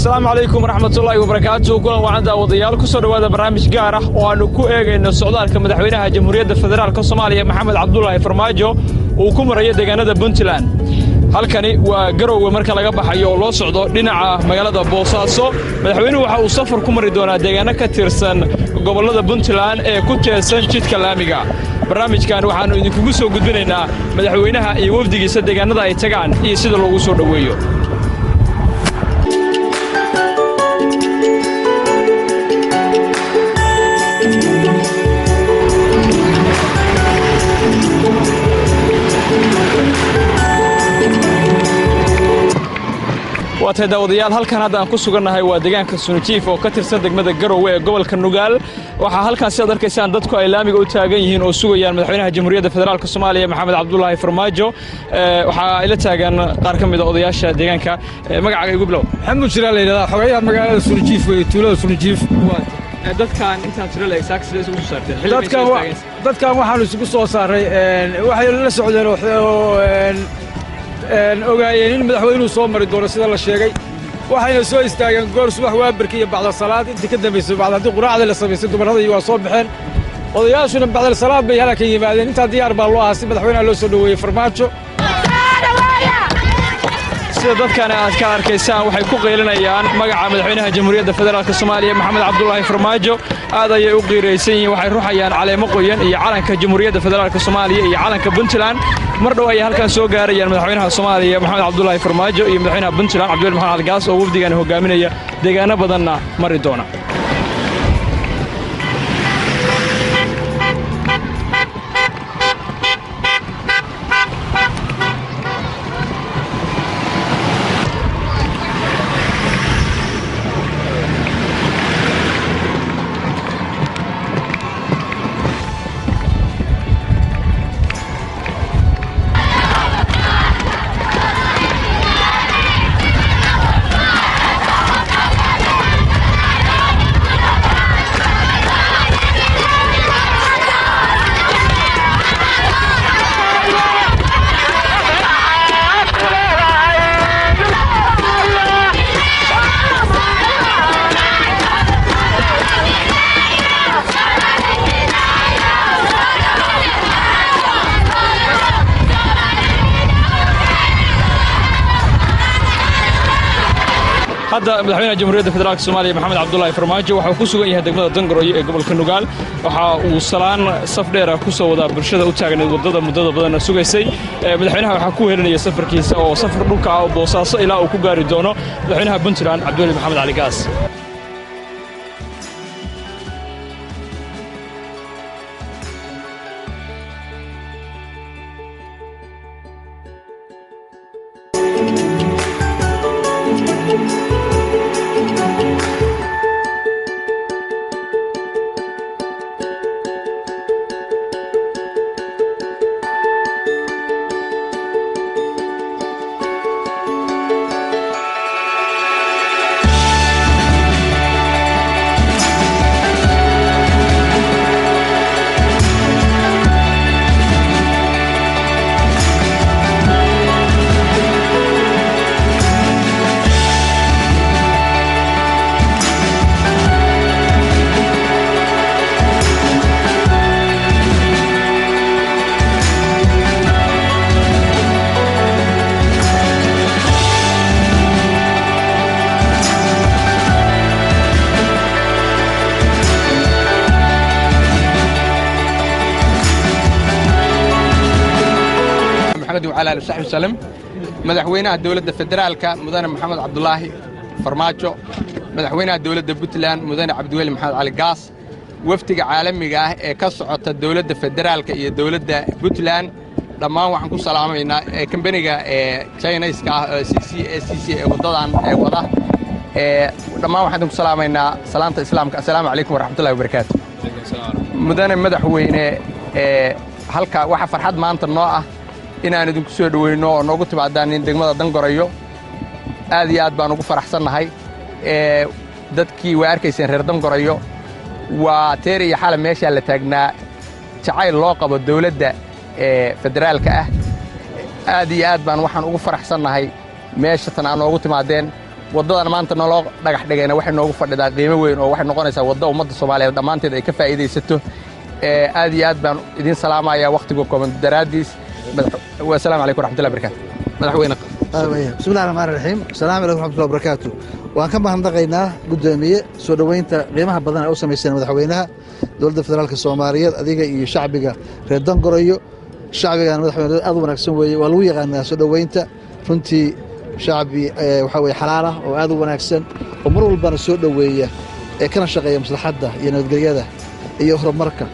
Asalaamu calaykum waraxmatullaahi wabarakaatu. Kulan wacan daawadayaal, ku soo dhowaada barnaamij gaar ah oo aannu ku eegayno socdaalka madaxweynaha Jamhuuriyadda Federaalka Soomaaliya Maxamed Cabdulaahi Farmaajo uu ku marayo deegaanada Puntland. Halkani waa Garowe marka laga baxayo oo loo socdo dhinaca magaalada Boosaaso. Madaxweynuhu waxa uu safar ku mari doonaa deegaano ka tirsan gobollada Puntland ee ku teedsan jidka laamiga. Barnaamijkan waxaannu idinkugu soo gudbinaynaa madaxweynaha iyo wafdigiisa deegaanada ay tagaan iyo sida loogu soo dhoweeyo. Waa tahay daawadayaal, halkan hadda aan ku sugannahay waa deegaanka Sunijiif oo ka tirsan degmada Garowe ee gobolka Nugaal. Waxaa halkan sidaad arkaysaan dadku ay laamiga u taagan yihiin oo sugayaan madaxweynaha Jamhuuriyadda Federaalka Soomaaliya Maxamed Cabdulaahi Farmaajo. Waxaa ila taagan qaar ka mid a odayaasha deegaanka. Magacaaga igu bilow. Maxamuud Jiraa la yidhahdaa, xogayaha magaalada Sunijiif wey, tuulada Sunijiif. Dadkan intaan tiro la egsaak sidee isugu soo saarteen? Dadkan waxaanu isugu soo saaray waxay la socdeen oo ogaayeen in madaxweynuhu soo mari doono sida la sheegay. Waxayna soo istaageen goor subax waabarkii iyo bacda salaad intii ka dambaysay, bacda haddii quraacda la samaysay dumarradii waa soo baxeen, odayaashuna bacdal salaad bay halkan yimaadeen. Intaa diyaar baa loo ahaa si madaxweynaha loo soo dhoweeyey Farmaajo. Sida dadkani aad ka arkaysaan waxay ku qaylinayaan magaca madaxweynaha Jamhuuriyadda Federaalka Soomaaliya Maxamed Cabdulaahi Farmaajo. Aad ayay u qiiraysan yihiin, waxay ruxayaan caleemo qoyan iyo calanka Jamhuuriyadda Federaalka Soomaaliya iyo calanka Puntland. Mar dhow ayay halkan soo gaarayaan madaxweynaha Soomaaliya Maxamed Cabdulaahi Farmaajo iyo madaxweynaha Puntland Cabdiweli Maxamed Cali Gaas oo wafdigani hogaaminaya, deegaano badanna mari doona. Hadda madaxweynaha Jamhuuriyadda Federaalka Soomaaliya Maxamed Cabdulaahi Farmaajo waxa uu ku sugan yahay degmada Dangaroyo ee gobolka Nugaal. Waxa uu salaan saf dheera ku soo wadaa bulshada u taagnayd waddada muddada badanna sugaysay. Madaxweynaha waxaa ku helinaya safarkiisa oo safar dhulka ah oo Boosaaso ilaa uu ku gaari doono madaxweynaha Puntland Cabdiweli Maxamed Cali Gaas. Maxamed wacala ali saxbi wasalem. Madaxweynaha dowladda federaalka mudane Maxamed Cabdulaahi Farmaajo, madaxweynaha dowladda Puntland mudane Cabdiweli Maxamed Cali Gaas, wafdiga caalamiga ah ee ka socota dowladda federaalka iyo dowladda Puntland dhammaan waxaan ku salaamaynaa kambaniga ee Chinaiska ah ee C C A C C ee waddadan ee wada ee dhammaan waxaan idinku salaamaynaa salaanta islaamka, assalaamu calaykum waraxmatullahi wabarakaatu. Mudane madaxweyne, ee halka waxa farxad maanta noo ah inaan idinku soo dhoweyno oo noogu timaadaan in degmada Dangorayo. Aad iyo aad baan ugu faraxsannahay. Ee dadkii waa arkayseen reer Dangorayo waa teer iyo xala meeshaa la taagnaa jacayl loo qabo dowladda ee federaalka ah. Aad iyo aad baan waxaan ugu faraxsannahay meesha tan aa noogu timaadeen. Waddadan maanta naloo dhagax dhigayna waxay noogu fadhidaa qiimo weyn oo waxay noqonaysaa wadda ummadda Soomaaliyeed dhammaanteed ay ka faa'iidaysato. Aad iyo aad baan idiin salaamayaa wakhtiga kooban daraaddiis. Wasalaamu calaykum waraxmatullahi barakaatu. Madaxweyne. Bismillahi raxmaan raxiim. Asalaamu calaykum raxmatullahi wabarakaatu. Waan ka mahadnaqaynaa, guddoomiye, soo dhoweynta qiimaha badan ee u samayseen madaxweynaha dowladda federaalka Soomaaliyeed, adiga iyo shacbiga reer Dangorayo. Shacbigan, madaxweyne, aad u wanaagsan weeye, waa lagu yaqaanaa soo dhoweynta. Runtii shacbi waxaa weye xalaal ah oo aad u wanaagsan oo mar walbana soo dhoweeya ee kana shaqeeya maslaxadda iyo nabadgelyada iyo horumarka.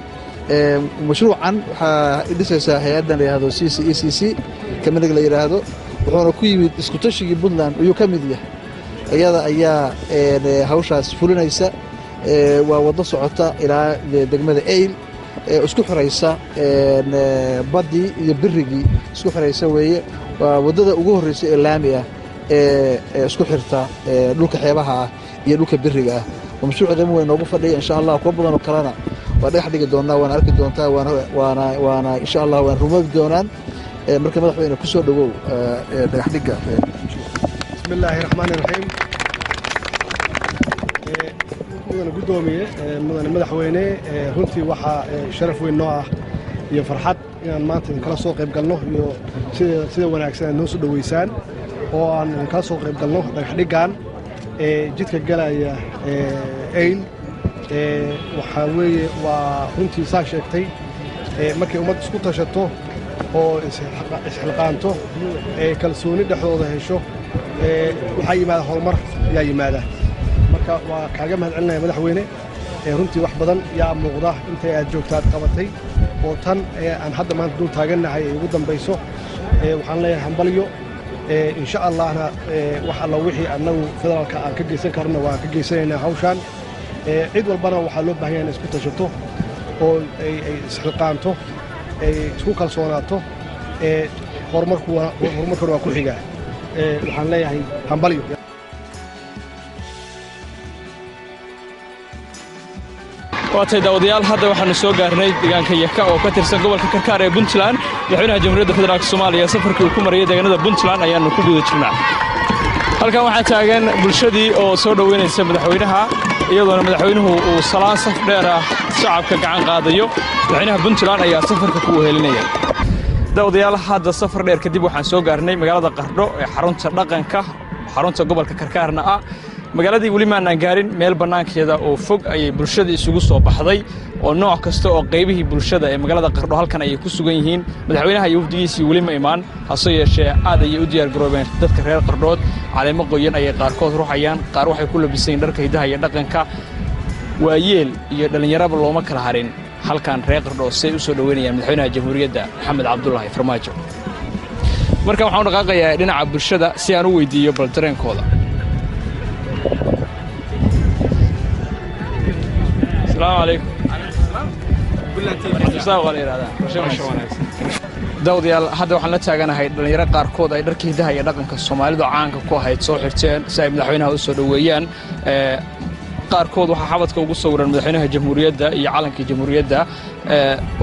Mashruucan waxaa dhisaysaa hay-addan la yidhahdo CCECC kamaniga la yidhaahdo, wuxuuna ku yimid isku tashigii Puntland ayuu ka mid yahay. Iyada ayaa hawshaas fulinaysa. Waa waddo socota ilaa degmada Eyl, isku xiraysa baddii iyo birigii isku xiraysa weeye. Waa waddada ugu horreysa ee laami ah ee isku xirta dhulka xeebaha ah iyo dhulka biriga ah. Waa mashruuc qiimo weyn noogu fadhiya. Insha Allah kuwa badan oo kalena waa dhagax dhigi doonaa, waana arki doontaa, waana insha Allah waana rumoobi doonaan. Marka madaxweyne, ku soo dhowow dhagax dhigga. Bismi illaahi raxmaani raxiim. Mudane guddoomiye, mudane madaxweyne, runtii waxaa sharaf weyn noo ah iyo farxad inaan maanta idinkala soo qayb galno iyo sida wanaagsan aad noo soo dhoweysaan oo aan idinkala soo qayb galno dhagax dhiggan jidka galaya Eyl. Waxaa weeye, waa runtii saa sheegtay, markay ummad isku tashato oo isxilqaanto, kalsooni dhexdooda hesho, waxaa yimaada horumar yaa yimaada. Marka waa kaaga mahad celinaya, madaxweyne. Runtii wax badan yaa muuqda intay aad joogta aad qabatay oo tan aan hadda maanta dul taagannahay ay ugu dambayso. Waxaan leeyahay hambalyo. Insha Allahna wax alla wixii annagu federaalka aan ka geysan karno waan ka geysanaynaa hawshaan. Cid walbana waxaa loo baahan yahay inay isku tashato oo ay isxilqaanto, ay isku kalsoonaato. Horumarkuna waa ku xigaa. Waxaan leeyahay hambalyo. Waatay daawadayaal, hadda waxaannu soo gaarnay deegaanka Yaka oo ka tirsan gobolka Karkaar ee Puntland. Madaxweynaha Jamhuuriyadda Federaalka Soomaaliya safarkii uu ku marayay deegaanada Puntland ayaannu ku guda jirnaa. Halkan waxaa taagan bulshadii oo soo dhoweynaysa madaxweynaha, iyadoona madaxweynuhu uu salaan saf dheer ah shacabka gacan qaadayo. Madaxweynaha Puntland ayaa safarka ku wehelinaya. Daawadayaal, hadda safar dheer kadib waxaan soo gaarnay magaalada Qardho ee xarunta dhaqanka, xarunta gobolka Karkaarna ah. Magaaladii weli maanaan gaarin, meel bannaankeeda oo fog ayay bulshada isugu soo baxday oo nooc kasta oo qaybihii bulshada ee magaalada Qardho halkan ayay ku sugan yihiin. Madaxweynaha iyo wafdigiisii weli ma imaan, hase yeeshee aad ayay u diyaargaroobeen dadka reer Qardhood. Caleemo qoyan ayay qaarkood ruxayaan, qaar waxay ku labisan yihiin dharka hiddaha iyo dhaqanka. Waayeel iyo dhallinyaraba looma kala harin halkan reer Qardhood say u soo dhoweynayaan madaxweynaha Jamhuuriyadda Maxamed Cabdulaahi Farmaajo. Marka waxaan u dhaqaaqayaa dhinaca bulshada si aan u weydiiyo bal dareenkooda. Asalaamu calaykum. Cabdisaaq waa la yidhahdaa. Daawadayaal, hadda waxaan la taaganahay dhallinyaro qaarkood ay dharka hiddaha iyo dhaqanka Soomaalidu caanka ku ahayd soo xirteen si ay madaxweynaha u soo dhoweeyaan. Qaarkood waxaa xabadka ugu sawiran madaxweynaha Jamhuuriyadda iyo calanka Jamhuuriyadda.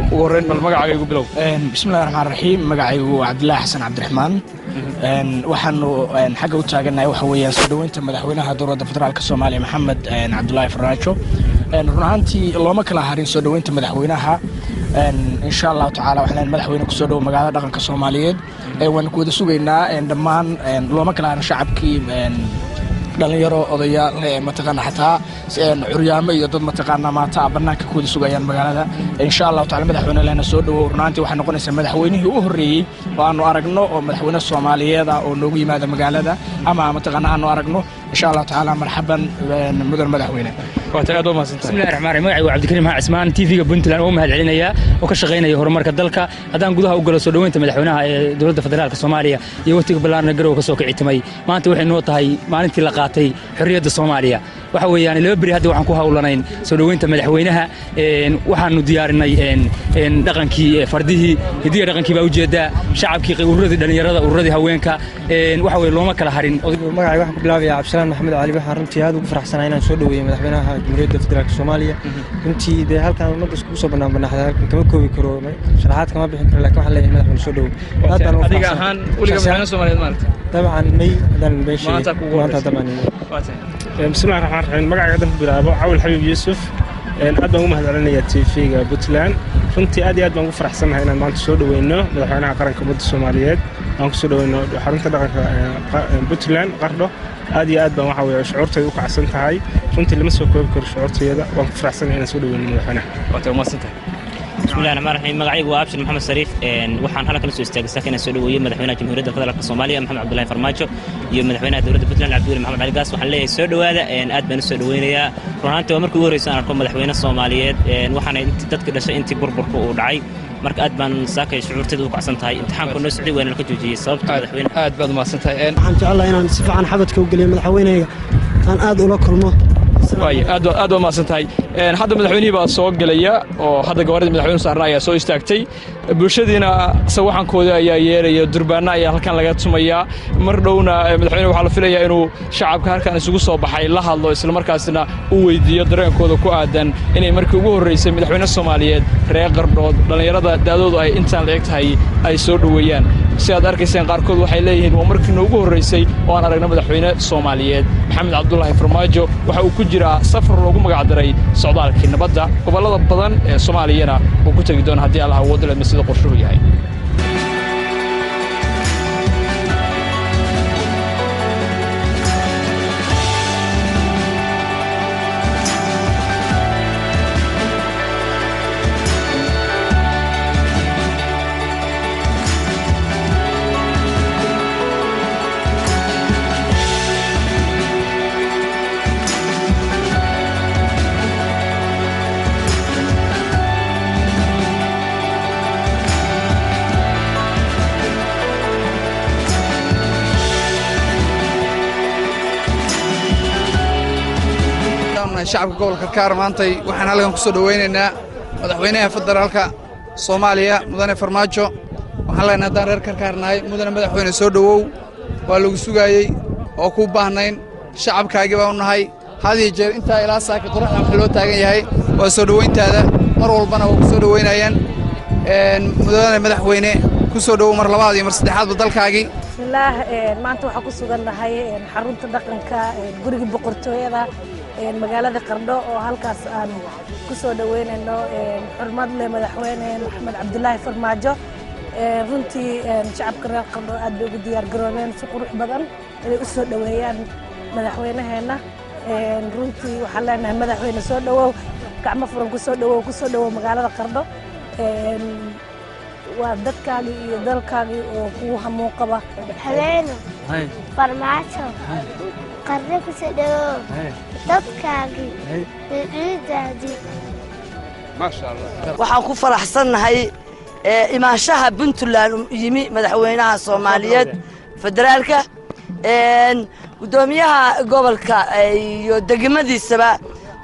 Ugu horreyn bal magacaaga igu bilow. Bismillahi raxmaan raxiim. Magacaygu waa Cabdillaahi Xasan Cabdiraxmaan. Waxaanu xagga u taagannahay waxa weeyaan soo dhoweynta madaxweynaha dowladda federaalka Soomaaliya Maxamed Cabdulaahi Farmaajo. Run ahaantii looma kala harin soo dhoweynta madaxweynaha. Insha Allahu tacaala waxaan leenahay, madaxweyne, kusoo dhowo magaalada dhaqanka Soomaaliyeed. Waanu ku wada sugaynaa dhammaan. Looma kala harin shacabkii, dhalinyaro, odayaal, mataqaana xataa curyaamo iyo dad mataqaana maata banaanka ku wada sugayaan magaalada. Insha Allahu tacala madaxweyne lehna soo dhowow. Runaantii waxay noqonaysaa madaxweynihii u horreeyey oo aanu aragno oo madaxweyne Soomaaliyeed ah oo noogu yimaada magaalada ama mataqaana aanu aragno. Insha Allahu tacaala marxaban, mudan madaxweyne. Waata, aad waa mahadsantahay. Bismillahi raxmaan raxiim. Magacaygu waa Cabdikariim Maxaa Cismaan, TV-ga Puntland oo u mahad celinaya oo ka shaqaynaya horumarka dalka. Haddaan gudaha u galo soo dhoweynta madaxweynaha ee dowladda federaalka Soomaaliya iyo waqtiga ballaarna Garowe ka soo kicitimay, maanta waxay noo tahay maalintii la qaatay xorriyadda Soomaaliya. Waxa weeyaan 2 beri hadda waxaan ku hawlanayn soo dhoweynta madaxweynaha. Waxaanu diyaarinay dhaqankii, fardihii hidiga dhaqankii baa ujeedaa, shacabkii, ururadii dhallinyarada, ururadii haweenka. Waxa weye looma kala harin. Magacay waxaan ku bilaabayaa Cabdisalaan Maxamed Cali. Waxaan runtii aad ugu faraxsanahay inaan soo dhoweeyey madaxweynaha Jamhuuriyadda Federaalka Soomaaliya. Runtii dee halkan ummadda iskugu soo bannaan banaxda, halkan kama koobi karo, sharaxaad kama bixin karo, laakiin waxaan leeyahay madaxweyne soo dhowow. Aad baan ugu adiga ahaan weliga madaxweyne Soomaaliyeed maaragtay? Dabcan may, haddaan been sheegay maanta dabcan. Bismillahi raxmaan raxiim. Magacayga haddaan ku bilaabo Cawil Xabiib Yuusuf. Aad baan ugu mahadcelinayaa TV-ga Puntland. Runtii aad iyo aad baan ugu faraxsannahay inaan maanta soo dhoweyno madaxweynaha qaranka ummadda Soomaaliyeed, aan kusoo dhoweyno xarunta dhaqanka Puntland Qardho. Aad iyo aad baan waxa weye shucuurtayda u kacsan tahay, runtii lama soo koobi karo shucuurtayda. Waan ku faraxsannahay inaan soo dhoweyno madaxweynaha. Waatay umahadsantahay. Bismillahi raxmaan raxiim. Magacaygu waa Abshir Maxamed Sariif. Waxaan halkan kala soo istaagay saaka inaan soo dhoweeyo madaxweynaha Jamhuuriyadda Federaalka Soomaaliya Maxamed Cabdullaahi Farmaajo iyo madaxweynaha dowladda Puntland Cabdiweli Maxamed Cali Gaas. Waxaan leeyahay soo dhowaada, aad baan u soo dhoweynayaa. Run ahaantii waa markii ugu horreysa aan arko madaxweyne Soomaaliyeed, waxaana intii dadka dhashay intii burburka uu dhacay. Marka aad baan saakay shucuurteeda u kacsan tahay. Imtixaanku noo socday waana la ka joojiyey sababta madaxweyne. Aad baad umahadsan tahay. Waxaan jeclahay inaan si fiican xabadka u geliyo madaxweyneyga, aan aad ula kulmo. Aad baad mahadsan tahay. Hadda madaxweynihii baa soo gelaya oo hadda gabaaridii madaxweynuhu saarna ayaa soo istaagtay. Bulshadiina sawaxankooda ayaa yeelaya, durbaana ayaa halkan laga tumayaa. Mar dhowna madaxweyne waxaa la filayaa inuu shacabka halkan isugu soo baxay la hadlo, islamarkaasna u weydiiyo dareenkooda ku aadan inay markii ugu horraysay madaxweyne Soomaaliyeed reer Qardhood, dhallinyarada da'doodu ay intaan la eg tahay, ay soo dhoweeyaan. Si aad arkayseen, qaarkood waxay leeyihiin waa markii noogu horraysay oo aan aragno madaxweyne Soomaaliyeed. Maxamed Cabdulaahi Farmaajo waxa uu ku jiraa safar loogu magacdaray socdaalkii nabadda, gobollada badan ee Soomaaliyana uu ku tegi doono haddii Allah awood leedma sida qorshuhu yahay. Shacabka gobolka Karkaar maantay waxaan halkan ku soo dhowaynaynaa madaxweynaha federaalka Soomaaliya mudane Farmaajo. Waxaan leenahay haddaan reer Karkaar nahay, mudane madaxweyne soo dhowow, waa lagu sugaayey oo kuu baahnayn, shacabkaagii baa u nahay. Had iyo jeer intaa ilaa saaka qoraxda waxa loo taagan yahay waa soo dhowayntaada, mar walbana waa ku soo dhowaynayaan. Mudane madaxweyne ku soo dhowow mar labaad iyo mar saddexaadba dalkaagii. Bismillaah. Maanta waxaan ku sugannahay xarunta dhaqanka, gurigii boqortooyada magaalada Qardho, oo halkaas aan ku soo dhoweynayno xurmad leh madaxweyne Maxamed Cabdulaahi Farmaajo. Runtii shacabka reer Qardho aad bay ugu diyaar garoobeen si qurux badan inay u soo dhoweeyaan madaxweynaheenna. Runtii waxaan leenahay madaxweyne soo dhowow, gacmo furan ku soo dhowow, ku soo dhowow magaalada Qardho. Waa dadkaagii iyo dalkaagii oo kugu hamuun qaba. Madaxweyne Farmaajo, Qardho ku soo dhowow, dadkaagii iyo ciidaadii. Waxaan ku faraxsannahay imaanshaha Puntland yimi madaxweynaha Soomaaliyeed federaalka, guddoomiyaha gobolka iyo degmadiisaba.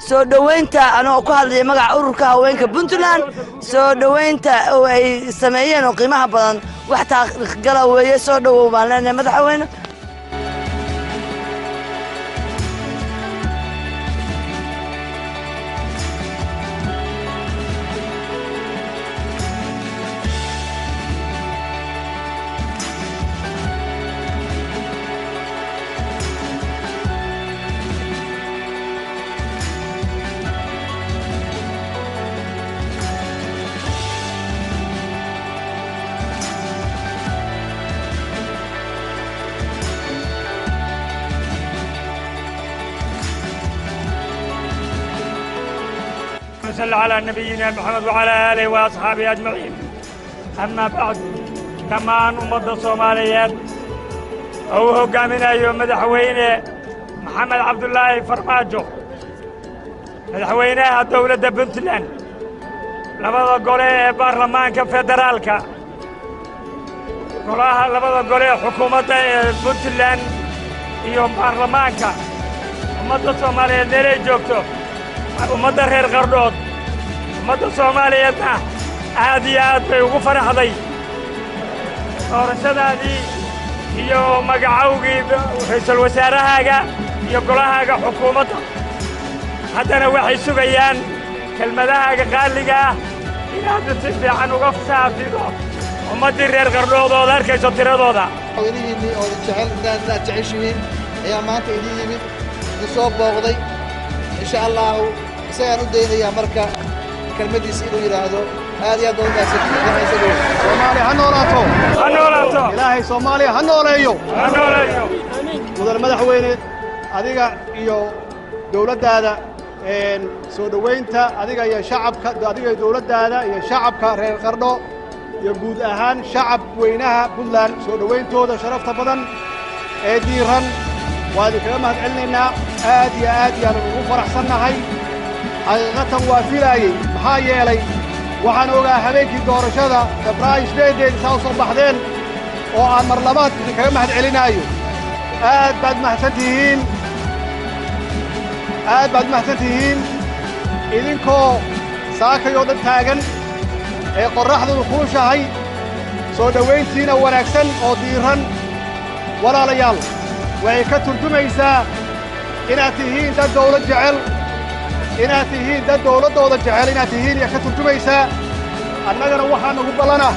Soo dhoweynta, anagoo ku hadlaya magaca ururka haweenka Puntland, soo dhoweynta oo ay sameeyeen oo qiimaha badan wax taariikhgala weeye. Soo dhowow baan leenahay madaxweyne. صل على نبينا محمد وعلى آله وأصحابه أجمعين. أما بعد، dhammaan ummadda Soomaaliyeed oo uu hogaaminayo madaxweyne Maxamed Cabdulaahi Farmaajo, madaxweynaha dowladda Puntland, labada gole ee baarlamaanka federaalka, golaha labada gole ee xukuumadda ee Puntland iyo baarlamaanka. Ummadda Soomaaliyeed meelay joogto, ummadda reer Qardhood, ummadda Soomaaliyeedna aad iyo aad bay ugu faraxday doorashadaadii iyo magacowgii ra'iisul wasaarahaaga iyo golahaaga xukuumadda. Haddana waxay sugayaan kelmadahaaga qaaliga ah inaad si fiican uga saafido ummaddii reer Qardhood ood arkayso tiradooda. Madaxweynihiinnii oo idin jecel, intaad jeceshihiin ayaa maanta idin yimid, idin soo booqday. Insha Allaahu isagaan u daynayaa marka kelmaddiisa inuu yidhaahdo. Aad iyo aad baad u mahadsantihiin. Soomaaliya ha noolaato! Ha noolaato! Ilaahay Soomaaliya ha nooleeyo! Ha nooleeyo! Mudan madaxweyne, adiga iyo dowladdaada soo dhowaynta, adiga iyo shacabka, adiga iyo dowladdaada iyo shacabka reer Qardho iyo guud ahaan shacab weynaha Puntland, soo dhowayntooda sharafta badan ee diiran waa idinkaga mahad celinaynaa. Aad iyo aad yaan ugu faraxsannahay. Xaqiiqatan waa filaayey, maxaa yeelay waxaan ogaa habeenkii doorashada Febraayo 8-deedii saa u soo baxdeen oo aan mar labaad idinkaga mahad celinaayo. Aad baad mahadsan tihiin, aad baad mahadsan tihiin. Idinkoo saakayoo dhan taagan ee qorraxdoodu kulushahay, soo dhowayntiina wanaagsan oo diiran, walaalayaal, waxay ka turjumaysaa inaad tihiin dad dawlad jecel, inaad tihiin dad dawladdooda jecel inaad tihiin iyo ka turjumaysaa. Annagana waxaa nagu ballana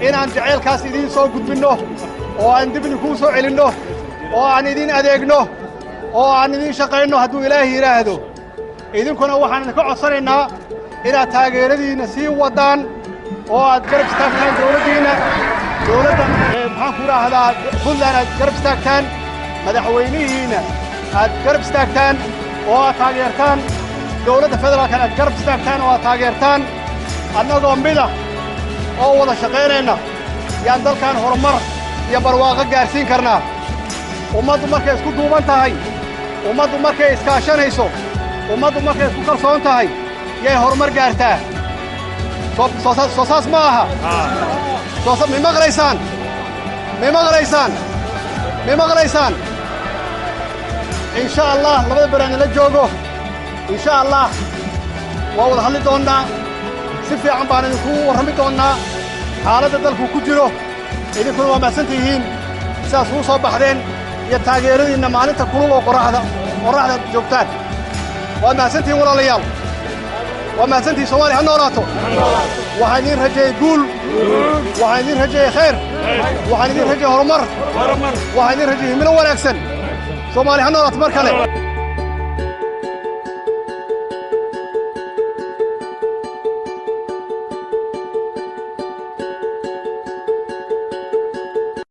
inaan jacaylkaas idiin soo gudbinno oo aan dib idinkuu soo celinno oo aan idiin adeegno oo aan idiin shaqaynno hadduu Ilaahi yidhaahdo. Idinkuna waxaan idinka codsanaynaa inaad taageeradiinna sii waddaan oo aad garab istaagtaan dawladdiinna, dawladda maxaan ku idhaahdaa Puntland aad garab istaagtaan, madaxweynihiinna aad garab istaagtaan oo aad taageertaan, dawladda federaalkana aad garab istaagtaan oo aad taageertaan. Annagoo mida oo wada shaqaynayna yaan dalkan horumar iyo barwaaqo gaarsiin karnaa. Ummaddu markay isku duuban tahay, ummaddu markay iskaashanayso, ummaddu markay isku kalsoon tahay yay horumar gaartaa. Soo saas ma aha? Mi maqlaysaan? Mi maqlaysaan? Mi maqlaysaan? Insha Allah labada beri aan ila joogo, insha Allah waa wada hadli doonnaa, si fiican baan idinku warrami doonnaa xaaladda dalku ku jiro. Idinkuna waa mahadsan tihiin sidaas ugu soo baxdeen iyo taageeradiinna maalinta kulul oo qorraxda joogtaan. Waa mahadsantihiin walaalayaal, waa mahadsantihiin. Soomaaliya ha noolaato! Waxaan idiin rajeeyey guul, waxaan idiin rajeeyey khayr, waxaan idiin rajeeyey horumar, waxaan idiin rajeeyey himilo wanaagsan. Soomaaliya ha noolaato mar kale!